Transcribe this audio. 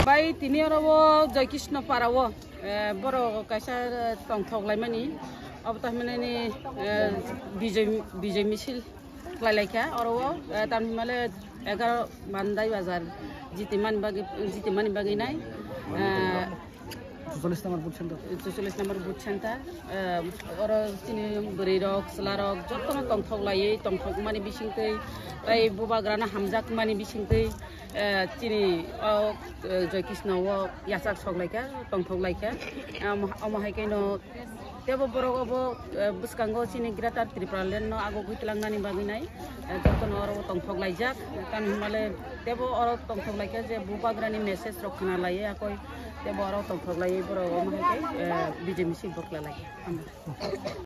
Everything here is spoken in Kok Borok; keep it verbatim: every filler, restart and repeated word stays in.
Bai tini oro o Joy Krishna para o, eh, borok kaisa, eh, tongthok laimani, abo ta hwnmani, eh, bijoi, bijoi misil khlai laikha oro o, eh, tamni hwnmale egaroh Mandai bazar jitimani bagwi, jitimani bagwi nai, eh, Chuchollis number booth center. Chuchollis number booth center, eh, oro chini bwrwi rok, chwla rok jotono tongthok laiwi, tongthok mani bisingtwi, tei bubagrano hamjak mani bisingtwi, eh, chini o, eh, Joy Krishna o yachak sok laikha, tongthok laikha. Am, omo hai khe no tebo borok obo, eh, bwskango chini Greater Tripura Land no agugwi tlangnani bagwi nai, eh, jotono oro tongthok laijak. Tamni hwnmale tebo oro tongthok laikha je bubagrani message rok khna laiya koi. Tei borok tongthok lai borok omo hai khe, eh, bijoi misil bokla lai.